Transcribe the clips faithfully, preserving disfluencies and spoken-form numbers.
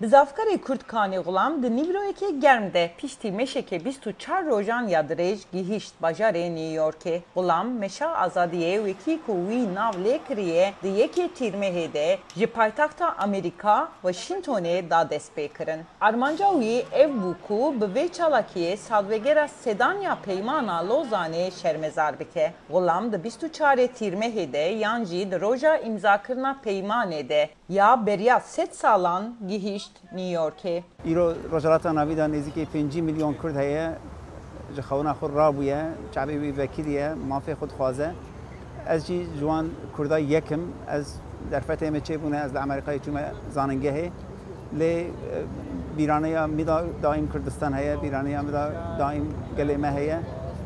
Bizavkarê Kurd Kanî Xulam di nîvroyekê germ de piştî meşeke bîst û çar rojan ya dirêj gihîşt bajarê New Yorkê. Xulam, meşa azadiyê wekî ku wî nav lê kiriye, di yekê Tîrmehê de ji paytexta Amerîka, Washingtonê, da destpêkirin. Armanca wî ev bû ku bi vê çalakiyê salvegera sedan ya Peymana Lozanê şermezar bike. Xulam di bîst û çarê Tîrmehê de yan jî di roja îmzakirina peymanê de ya beriya sed salan gihîşt New Yorkê. Îro Rojhilata Navîn de nêzîkî pêncî milyon Kurd heye, ji xewina xwe rabûye, çavê wî vekiriye, mafê xwe dixwaze. Ez jî ji wan Kurda yek im. Ez derfetê me çêbûne, ez li Amerîkayê çûme zanîngehê. Lê, e, bîraneya min de daîm Kurdistan heye, bîraneya min de daîm gelê me heye.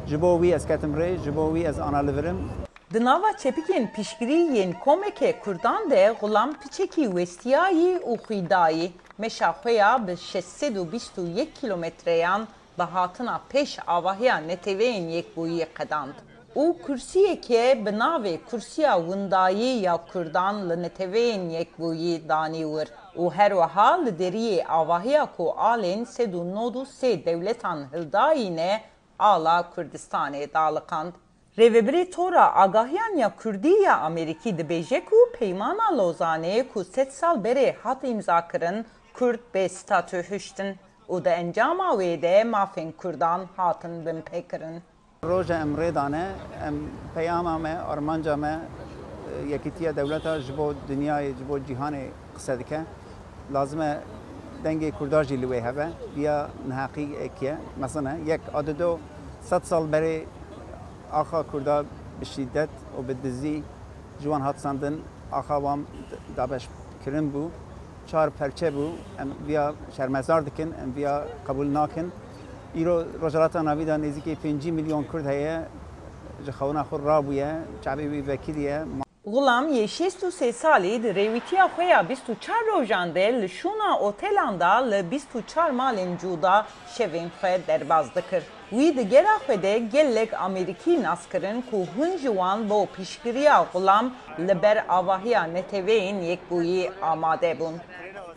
Ji bo wî ez ketim rê, ji bo wî ez ana li vir im. Di nava çepikên piştgirî yên komeke Kurdan de Xulam piçekî westiyayî û xwîdayî. Meşa xwe ya bi şeş sed û bîst û yek kîlometreyan bi hatina pêş avahiya Neteweyên Yekbûyî qedand û kursiyeke bi navê Kursiya Windayî ya Kurdan li Neteweyên Yekbûyî danî wir û her wiha li deriyê avahiya ku alên sed û nod û sê dewletan hildayî ne, ala Kurdistanê daliqand. Rêvebirê Tora Agahiyan ya Kurdî ya Amerîkî dibêje ku Peymana Lozanê ku sed sal berê hat îmzakirin, Kurd bê statû hiştin û di encama wê de mafên Kurdan hatin binpêkirin. Roja em rê dane, em peyama me, armanca me, Yekîtiya Dewleta ji bo dinyayê, ji bo cîhanê qise dike. Lazim e dengê Kurda jî li wê hebe. Viya neheqî êk ye. Mesela yek, a dido, sed sal berê axa Kurda bi şîdet û bi dizî ji wan hat sandin, axa wan dabeş kirin bû. Çar perçe bû. Em viya şermezar dikin, em viya qebûl nakin. Îro Rojhilata Navîn de nêzîkî pêncî milyon Kurd heye, ji xewina xwe rabûye, çavê wî vekiriye. Xulam yê şêst û sê salî di rêwîtiya xwe ya bîst û çar rojan de li şûna otelan de li bîst û çar malên cuda şevên xwe derbas dikir. Wî di gela xwe de gelek Amerîkî nas kirin ku hûn ji wan bo piştgiriya Xulam li ber avahiya Neteweyên Yekbûyî amade bûn.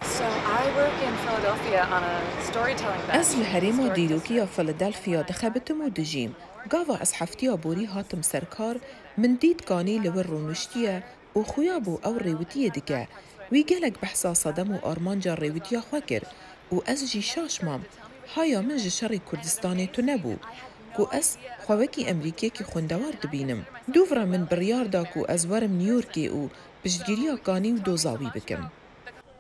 So I work in Philadelphia on a storytelling bench. Ez li herêma dîrokiya Philadelphia dixebitim û dijîm. Gava ez heftiya borî hatim ser kar, min dît Kanî li wir rûniştiye û xuya bû ew rêwitiyê dike. Wî gelek behsa sedem û armanca rêwitiya xwe kir û ez jî şaş mam. Haya min ji şerê Kurdistanê tune bû ku ez xwe wekî Emerîkiyekî xwendewar dibînim. Dûv re min biryar da ku ez werim New Yorkê û piştgiriya Kanî û doza wî bikim.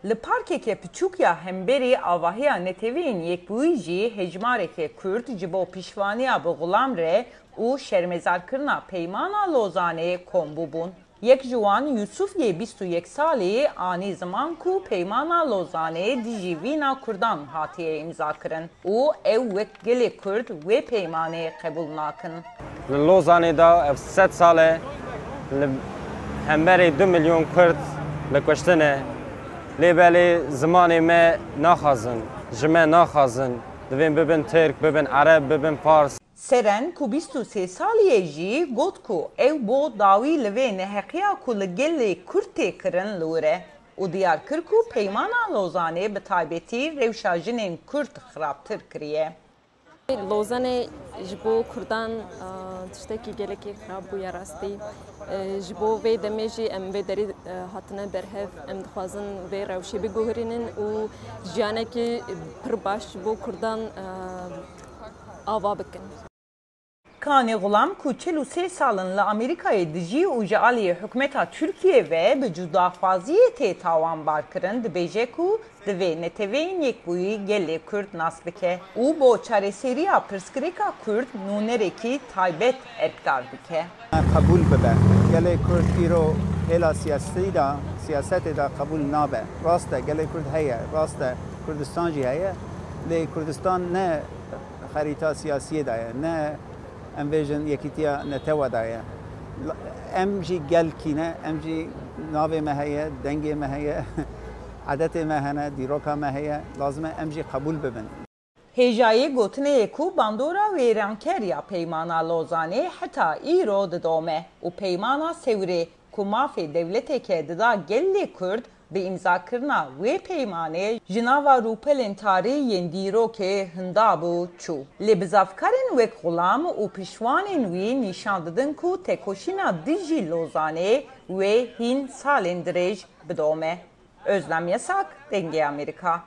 Li parkeke piçûk ya hemberî avahiya Neteweyên Yekbûyî jî hejmareke Kurd ji bo piştevaniya bi Xulam re û şermezarkirina Peymana Lozanê kom bûbûn. Yek ji wan Yusuf yê bîst û yek salî anî ziman ku Peymana Lozanê dijî vîna Kurdan hatiye îmzakirin û ew wek gelê Kurd wê peymanê qebûl nakin. Li Lozanê de ev sed sal e li hemberê du milyon Kurd li kuştin e. Lê belê zimanê me naxwazin, ji me naxwazin. Divên bibin Tirk, bibin Ereb, bibin Fars. Seren ku bîst û sê salî ye jî got ku ew bo dawî li vê neheqiya ku li gelê Kurd tê kirin li wir e û diyar kir ku Peymana Lozanê bi taybetî rewşa jinên Kurd xirabtir kiriye. Lozanê ji bo Kurdan, e, tiştekî gelekî xirab bûye rastî. E, ji bo vê demê jî em vê derî, e, hatine berhev, em dixwazin vê rewşê biguherînin û jiyanekî pir baş ji bo Kurdan, e, ava bikin. Kanî Xulam ku çil û sê sal in li Amerîkayê dijî û ji aliyê hikûmeta Tirkiyê ve bi cudaxwaziyê tê tawanbarkirin, dibêje ku divê Neteweyên Yekbûyî gelê Kurd nas bike û bo çareseriya pirsgirêka Kurd nûnerekî taybet erkdar bike. Qebûl bibe. Gelê Kurd îro hêla siyasî de, siyasetê de qebûl nabe. Rast e, gelê Kurd heye, rast e, Kurdistan jî heye. Lê Kurdistan ne xerîta siyasiyê de ye, ne em bêjin yekîtiya netewa de ye. Em jî gelkî ne, em jî navê me heye, dengê me heye, edetê me hene, dîroka me heye, lazim e em jî qebûl bibin. Hêjayê gotinê ye ku bandora wêranker ya Peymana Lozanê heta îro didome û Peymana Sewrê ku mafê dewleteke dida gelê Kurd, Bi îmzakirina wê peymanê ji nava rûpelên tarî yên dîrokê hinda bû çû. Lê bizavkarên wek Xulam û piştvanên wî nîşan didin ku tekoşîna dijî Lozanê wê hîn salên dirêj bidome. Özlem Yasak, Dengê Amerîka.